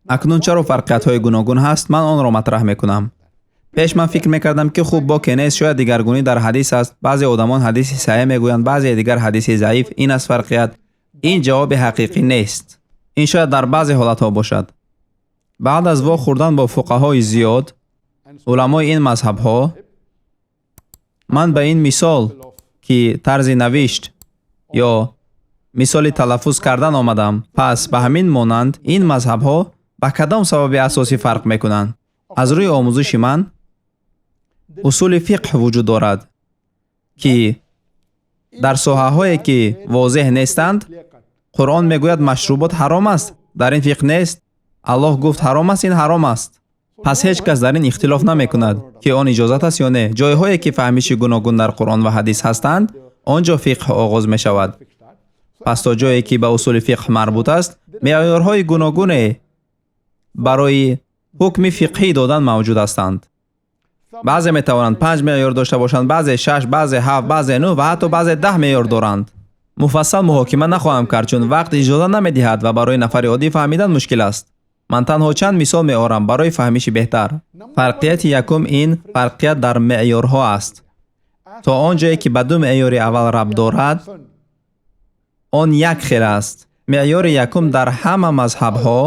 Акнун чаро фарқиятҳои гуногун ҳаст, ман онро матраҳ мекунам. Пеш ман фикр мекардам, ки хуб боке нест, шояд дигаргунӣ дар ҳадис аст. Баъзе одамон ҳадиси саҳеҳ мегӯянд, баъзе дигар ҳадиси заиф. Ин аст фарқият. Ин ҷавоби ҳақиқӣ нест. Ин шояд дар баъзе ҳолатҳо бошад. Баъд аз вохӯрдан бо фуқаҳои зиёд, уламои ин мазҳабҳо, ман ба ин мисол, ки тарзи навишт ё мисоли талаффуз кардан омадам. Пас ба ҳамин монанд ин мазҳабҳо ба кадом сабаби асосӣ фарқ мекунанд? Аз рӯи омӯзиши ман усули фиқҳ вуҷуд дорад, ки дар соҳаҳое, ки возеҳ нестанд, Қуръон мегӯяд машрубот ҳаром аст, дар ин фиқҳ нест. Аллоҳ гуфт ҳаром аст, ин ҳаром аст. Пас ҳеҷ кас дар ин ихтилоф намекунад, ки он иҷозат аст ё не. Ҷойҳое, ки фаҳмиши гуногун дар Қуръон ва ҳадис ҳастанд, он ҷо фиқҳ оғоз мешавад. Пас то ҷое, ки ба усули фиқҳ марбут аст, меъёрҳои гуногуне барои ҳукми фиқҳӣ додан мавҷуд ҳастанд. Баъзе метавонанд 5 меъёр дошта бошанд, баъзе 6, баъзе 7, баъзе 9 ва ҳатто баъзе 10 меъёр доранд. Муфассал муҳокима нахоҳам кард, чун вақт иҷоза намедиҳад ва барои нафари оддӣ фаҳмидан мушкил аст. Ман танҳо чанд мисол меорам барои фаҳмиши беҳтар. Фарқияти якум ин фарқият дар меъёрҳо аст. То он ҷое, ки ба ду меъёри аввал рабт дорад, он як хел аст. Меъёри якум дар ҳама мазҳабҳо,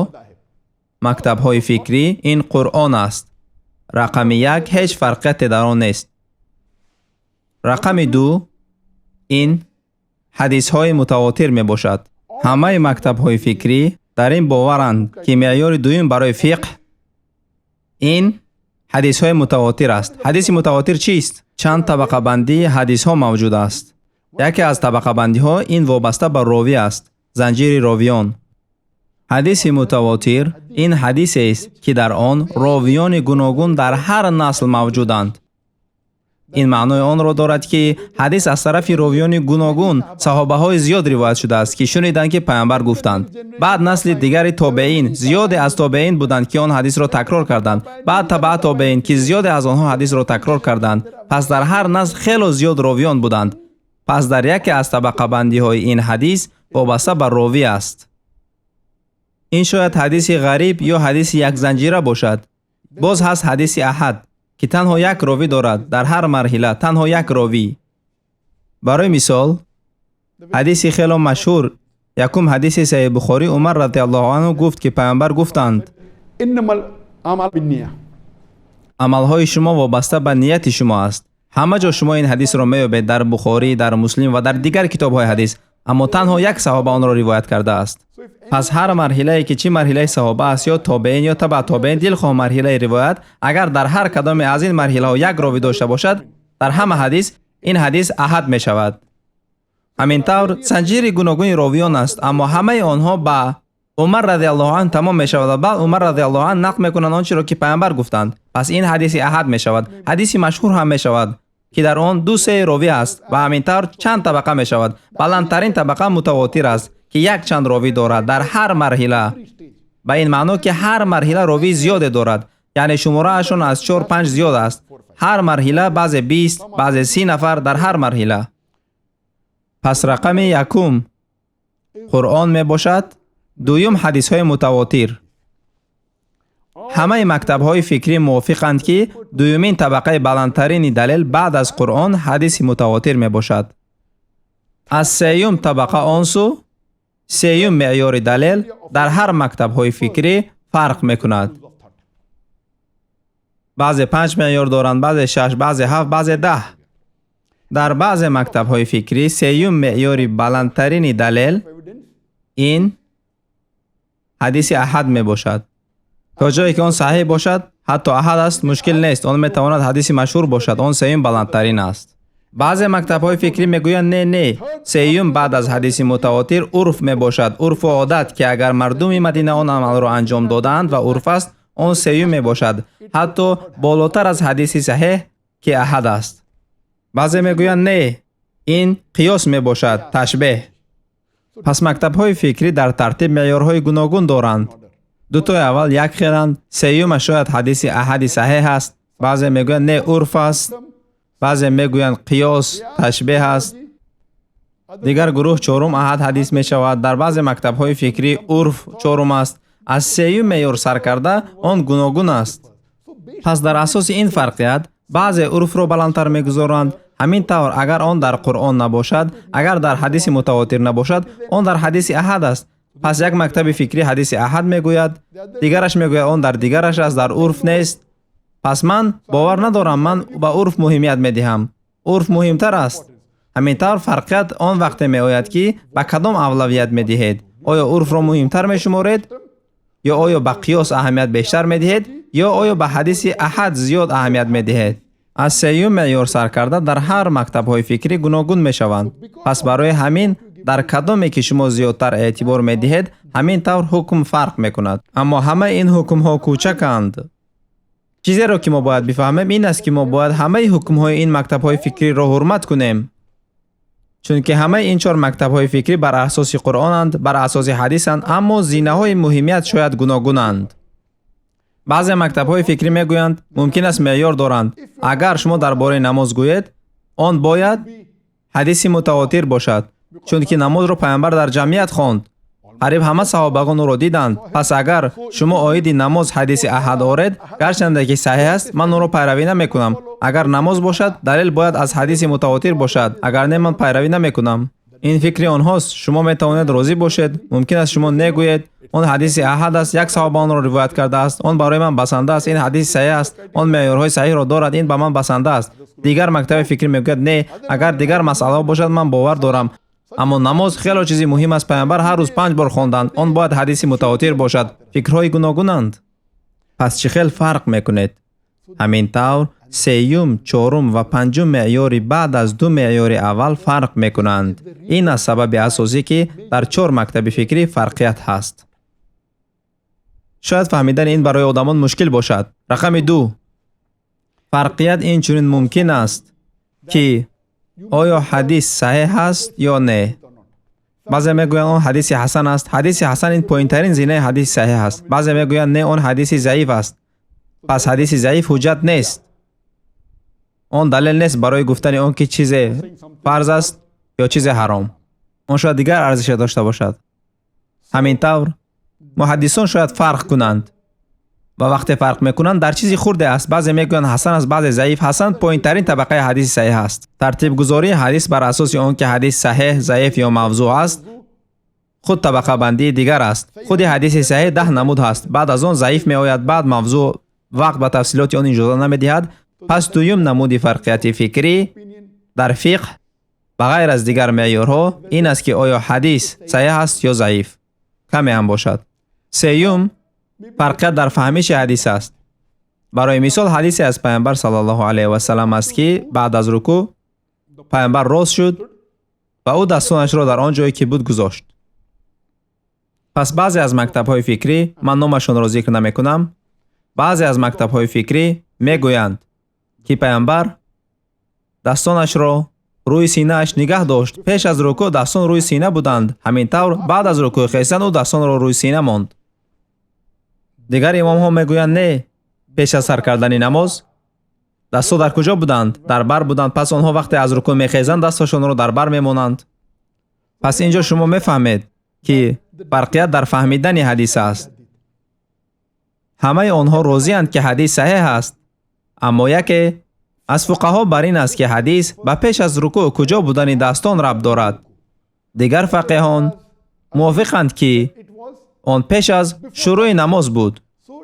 мактабҳои фикрӣ ин Қуръон аст. Рақами 1 ҳеҷ фарқияте дар он нест. Рақами 2 ин ҳадисҳои мутавотир мебошад. Ҳамаи мактабҳои фикрӣ дар ин боваранд, ки меъёри дуюм барои фиқҳ ин ҳадисҳои мутавотир аст. Ҳадиси мутавотир чист? Чанд табақабандии ҳадисҳо мавҷуд аст. Яке аз табақабандиҳо ин вобаста ба ровӣ аст, занҷири ровиён. Ҳадиси мутавотир ин ҳадисест, ки дар он ровиёни гуногун дар ҳар насл мавҷуданд. Ин маънои онро дорад, ки ҳадис аз тарафи ровиёни гуногун, саҳобаҳои зиёд ривоят шудааст, ки шуниданд, ки пайғамбар гуфтанд. Баъд насли дигари тобеин, зиёде аз тобеин буданд, ки он ҳадисро такрор карданд. Баъд табаа тобеин, ки зиёде аз онҳо ҳадисро такрор карданд. Пас дар ҳар насл хело зиёд ровиён буданд. Пас дар яке аз табақабандиҳои ин ҳадис вобаста ба ровӣ аст. Ин шояд ҳадиси ғариб ё ҳадиси якзанҷира бошад. Боз ҳаст ҳадиси аҳад, ки танҳо як ровӣ дорад дар ҳар марҳила, танҳо як ровӣ. Барои мисол, ҳадиси хело машҳур, якум ҳадиси Саҳиҳ Бухорӣ, Умар радиаллоҳу анҳу гуфт, ки пайғамбар гуфтанд: амалҳои шумо вобаста ба нияти шумо аст. Ҳама ҷо шумо ин ҳадисро меёбед дар Бухорӣ, дар Муслим ва дар дигар китобҳои ҳадис, аммо танҳо як саҳоба онро ривоят кардааст. Пас ҳар марҳилае, ки чӣ марҳилаи саҳоба аст ё тобеин ё таба тобеин, дилхоҳ марҳилаи ривоят, агар дар ҳар кадоме аз ин марҳилаҳо як ровӣ дошта бошад, дар ҳама ҳадис ин ҳадис аҳад мешавад. Ҳамин тавр занҷири гуногуни ровиён аст, аммо ҳамаи онҳо ба Умар радиаллоҳу анҳу тамом мешавад ва баъд Умар радиаллоҳу анҳу нақл мекунанд он чиро, ки пайғамбар гуфтанд. Пас ин ҳадиси аҳад мешавад. Ҳадиси машҳур ҳам мешавад, ки дар он 2-3 ровӣ аст ва ҳамин тавр чанд табақа мешавад. Баландтарин табақа мутавотир аст, ки якчанд ровӣ дорад дар ҳар марҳила. Ба ин маъно, ки ҳар марҳила ровии зиёде дорад, яъне шумораашон аз 4-5 зиёд аст. Ҳар марҳила баъзе 20, баъзе 30 нафар дар ҳар марҳила. Пас рақами якум Қуръон мебошад, дуюм ҳадисҳои мутавотир. Ҳамаи мактабҳои фикрӣ мувофиқанд, ки дуюмин табақаи баландтарини далел баъд аз Қуръон ҳадиси мутавотир мебошад. Аз сеюм табақа он сӯ, сеюм меъёри далел дар ҳар мактабҳои фикрӣ фарқ мекунад. Баъзе 5 меъёр доранд, баъзе 6, баъзе 7, баъзе 10. Дар баъзе мактабҳои фикрӣ сеюм меъёри баландтарини далел ин ҳадиси аҳад мебошад. То ҷое ки он саҳеҳ бошад, ҳатто аҳад аст, мушкил нест, он метавонад ҳадиси машҳур бошад, он сеюм баландтарин аст. Баъзе мактабҳои фикрӣ мегӯянд: не, не, сеюм баъд аз ҳадиси мутавотир урф мебошад, урфу одат, ки агар мардуми Мадина он амалро анҷом додаанд ва урф аст, он сеюм мебошад, ҳатто болотар аз ҳадиси саҳеҳ, ки аҳад аст. Баъзе мегӯянд: не, ин қиёс мебошад, ташбеҳ. Пас мактабҳои фикрӣ дар тартиб меъёрҳои гуногун доранд. Дутои аввал як хеланд, сеюмаш шояд ҳадиси аҳади саҳеҳ аст. Баъзе мегӯянд: не, урф аст. Баъзе мегӯянд қиёс, ташбеҳ аст. Дигар гурӯҳ чорум аҳад ҳадис мешавад. Дар баъзе мактабҳои фикрӣ урф чорум аст. Аз сеюм меъёр сар карда он гуногун аст. Пас дар асоси ин фарқият баъзе урфро баландтар мегузоранд. Ҳамин тавр агар он дар Қуръон набошад, агар дар ҳадиси мутавотир набошад, он дар ҳадиси аҳад аст. Пас як мактаби фикрӣ ҳадиси аҳад мегӯяд, дигараш мегӯяд он дар дигараш аст, дар урф нест. Пас ман бовар надорам, ман ба урф муҳимият медиҳам. Урф муҳимтар аст. Ҳамин тавр фарқият он вақте меояд ки ба кадом авлавият медиҳед. Оё урфро муҳимтар мешуморед ё оё ба қиёс аҳамият бештар медиҳед ё оё ба ҳадиси аҳад зиёд аҳамият медиҳед? Аз сеюм меъёр сар карда дар ҳар мактабҳои фикрӣ гуногун мешаванд. Пас барои ҳамин дар кадоме ки шумо зиёдтар эътибор медиҳед, ҳамин тавр ҳукм фарқ мекунад. Аммо ҳамаи ин ҳукмҳо кӯчаканд. Чизеро ки мо бояд бифаҳмем ин аст ки мо бояд ҳамаи ҳукмҳои ин мактабҳои фикриро ҳурмат кунем, чунки ҳамаи ин чор мактабҳои фикрӣ бар асоси Қуръонанд, бар асоси ҳадисанд, аммо зинаҳои муҳимият шояд гуногунанд. Баъзе мактабҳои фикрӣ мегӯянд, мумкин аст меъёр доранд. Агар шумо дар бораи намоз гӯед, он бояд ҳадиси мутавотир бошад, чунки намозро пайғамбар дар ҷамъият хонд. Қариб ҳама саҳобагон ӯро диданд. Пас агар шумо оиди намоз ҳадиси аҳад оред, гарчанде ки саҳеҳ аст, ман онро пайравӣ намекунам. Агар намоз бошад, далел бояд аз ҳадиси мутавотир бошад, агар не, ман пайравӣ намекунам. Ин фикри онҳост. Шумо метавонед розӣ бошед, мумкин аст шумо негӯед он ҳадиси аҳад аст, як саҳоба онро ривоят кардааст, он барои ман басанда аст, ин ҳадиси саҳеҳ аст, он меъёрҳои саҳеҳро дорад, ин ба ман басанда аст. Дигар мактаби фикрӣ мегӯяд не, агар дигар масъалаҳо бошад, ман бовар дорам, аммо намоз хело чизи муҳим аст. Пайғамбар ҳар рӯз 5 бор хонданд, он бояд ҳадиси мутавотир бошад. Фикрҳои гуногунанд. Пас чӣ хел фарқ мекунед? Ҳамин тавр сеюм, чорум ва панҷум меъёри баъд аз ду меъёри аввал фарқ мекунанд. Ин аст сабаби асосӣ ки дар чор мактаби фикрӣ фарқият ҳаст. Шояд фаҳмидани ин барои одамон мушкил бошад. Рақами 2. Фарқият инчунин мумкин аст ки оё ҳадис саҳеҳ аст ё не. Баъзе мегӯянд он ҳадиси ҳасан аст. Ҳадиси ҳасан ин поинтарин зинаи ҳадиси саҳеҳ аст. Баъзе мегӯянд не, он ҳадиси заиф аст. Пас ҳадиси заиф ҳуҷҷат нест. Он далел нест барои гуфтани он ки чизе фарз аст ё чизе ҳаром. Он шояд дигар арзише дошта бошад. Ҳамин тавр муҳаддисон шояд фарқ кунанд ва вақте фарқ мекунанд дар чизи хурде аст. Баъзе мегӯянд ҳасан аст, баъзе заиф. Ҳасан поинтарин табақаи ҳадиси саҳеҳ аст. Тартибгузории ҳадис бар асоси он ки ҳадис саҳеҳ, заиф ё мавзӯъ аст, худ табақабандии дигар аст. Худи ҳадиси саҳеҳ 10 намуд ҳаст. Баъд аз он заиф меояд, баъд мавзӯъ. Вақт ба тафсилоти он иҷоза намедиҳад. Пас дуюм намуди фарқияти фикрӣ дар фиқҳ ба ғайр аз дигар меъёрҳо ин аст ки оё ҳадис саҳеҳ аст ё заиф, каме ҳам бошад. Сеюм фарқият дар фаҳмиши ҳадис аст. Барои мисол ҳадисе аз пайғамбар саллаллоҳу алайҳи васаллам аст ки баъд аз рукӯъ пайғамбар рост шуд ва ӯ дастонашро дар он ҷое ки буд гузошт. Пас баъзе аз мактабҳои фикрӣ, ман номашонро зикр намекунам, баъзе аз мактабҳои фикрӣ мегӯянд ки пайғамбар дастонашро рӯи синааш нигаҳ дошт. Пеш аз рукӯъ дастон рӯи сина буданд. Ҳамин тавр баъд аз рукӯъ хестан ӯ дастонро рӯи сина монд. Дигар имомҳо мегӯянд не, пеш аз сар кардани намоз дастҳо дар куҷо буданд? Дар бар буданд. Пас онҳо вақте аз рукӯъ мехезанд дастҳошонро дар бар мемонанд. Пас ин ҷо шумо мефаҳмед ки фарқият дар фаҳмидани ҳадис аст. Ҳамаи онҳо розианд ки ҳадис саҳеҳ аст, аммо яке аз фуқаҳо бар ин аст ки ҳадис ба пеш аз рукӯъ куҷо будани дастон рабт дорад. Дигар фақеҳон мувофиқанд ки он пеш аз шурӯи намоз буд.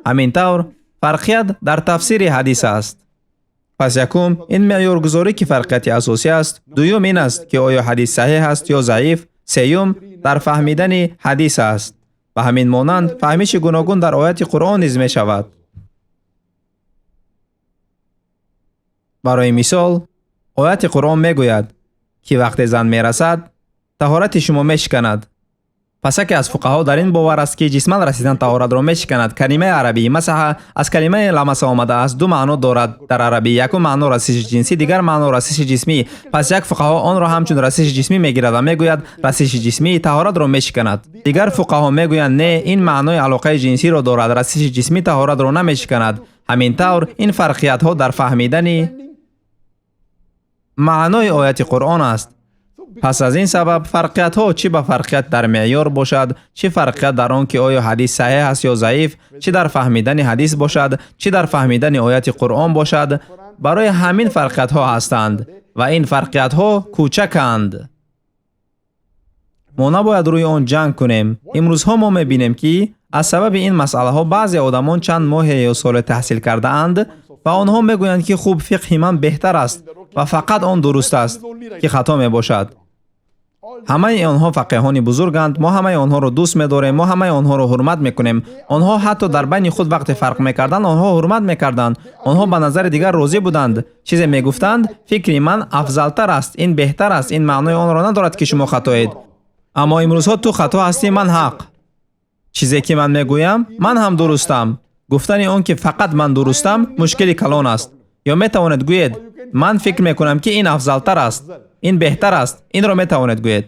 Ҳамин тавр фарқият дар тафсири ҳадис аст. Пас якум ин меъёргузорӣ ки фарқияти асосӣ аст, дуюм ин аст ки оё ҳадис саҳеҳ аст ё заиф, сеюм дар фаҳмидани ҳадис аст. Ба ҳамин монанд фаҳмиши гуногун дар ояти Қуръон низ мешавад. Барои мисол ояти Қуръон мегӯяд ки вақте зан мерасад таҳорати шумо мешиканад. Пас яке аз фуқаҳо дар ин бовар аст ки ҷисман расидан таҳоратро мешиканад. Калимаи арабии масаҳа аз калимаи ламаса омадааст, ду маъно дорад дар арабӣ. Якум маъно расиши ҷинсӣ, дигар маъно расиши ҷисмӣ. Пас як фуқаҳо онро ҳамчун расиши ҷисмӣ мегирад ва мегӯяд расиши ҷисмӣ таҳоратро мешиканад. Дигар фуқаҳо мегӯянд не, ин маънои алоқаи ҷинсиро дорад, расиши ҷисмӣ таҳоратро намешиканад. Ҳамин тавр ин фарқиятҳо дар фаҳмидани маънои ояти Қуръон аст. Пас аз ин сабаб фарқиятҳо чӣ ба фарқият дар меъёр бошад, чӣ фарқият дар он ки оё ҳадис саҳеҳ аст ё заиф, чӣ дар фаҳмидани ҳадис бошад, чӣ дар фаҳмидани ояти Қуръон бошад, барои ҳамин фарқиятҳо ҳастанд ва ин фарқиятҳо кӯчаканд. Мо набояд рӯи он ҷанг кунем. Имрӯзҳо мо мебинем ки аз сабаби ин масъалаҳо баъзе одамон чанд моҳе ё соле таҳсил кардаанд ва онҳо мегӯянд ки хуб, фиқҳи ман беҳтар аст ва фақат он дуруст аст, ки хато мебошад. Ҳамаи онҳо фақеҳони бузурганд, мо ҳамаи онҳоро дӯст медорем, мо ҳамаи онҳоро ҳурмат мекунем. Онҳо ҳатто дар байни худ вақте фарқ мекарданд, онҳо ҳурмат мекарданд. Онҳо ба назари дигар розӣ буданд. Чизе мегуфтанд, фикри ман афзалтар аст, ин беҳтар аст, ин маънои онро надорад ки шумо хатоед. Аммо имрӯзҳо ту хато ҳастӣ, ман ҳақ. Чизе ки ман мегӯям, ман ҳам дурустам. Гуфтани он ки фақат ман дурустам, мушкили калон аст. Ё метавонед гӯед, ман фикр мекунам ки ин афзалтар аст, ин беҳтар аст, инро метавонед гӯед.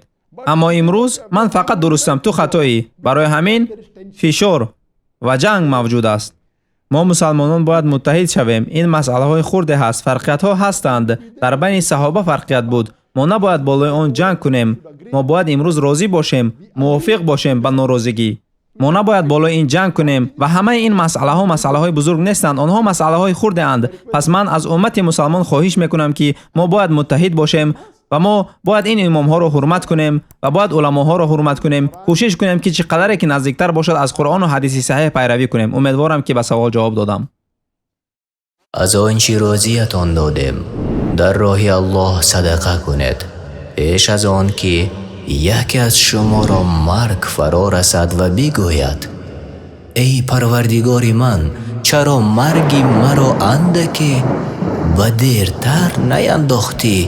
Аммо имрӯз ман фақат дурустам, ту хатоӣ. Барои ҳамин фишор ва ҷанг мавҷуд аст. Мо мусалмонон бояд муттаҳид шавем. Ин масъалаҳои хурде ҳаст, фарқиятҳо ҳастанд. Дар байни саҳоба фарқият буд. Мо набояд болои он ҷанг кунем. Мо бояд имрӯз розӣ бошем, мувофиқ бошем ба норозигӣ. Мо набояд болои ин ҷанг кунем ва ҳамаи ин масъалаҳо масъалаҳои бузург нестанд, онҳо масъалаҳои хурдеанд. Пас ман аз уммати мусалмон хоҳиш мекунам ки мо бояд муттаҳид бошем ва мо бояд ин имомҳоро ҳурмат кунем ва бояд уламоҳоро ҳурмат кунем. Кӯшиш кунем ки чӣ қадаре ки наздиктар бошад аз Қуръону ҳадиси саҳеҳ пайравӣ кунем. Умедворам ки ба савол ҷавоб додам. Аз он чӣ рӯзиятон додем, дар роҳи Аллоҳ садақа кунед, пеш аз он ки яке аз шуморо марг фаро расад ва бигӯяд: эй Парвардигори ман, чаро марги маро андаке ба дертар наяндохтӣ,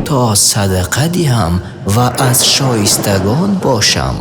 то садақа диҳам ва аз шоистагон бошам.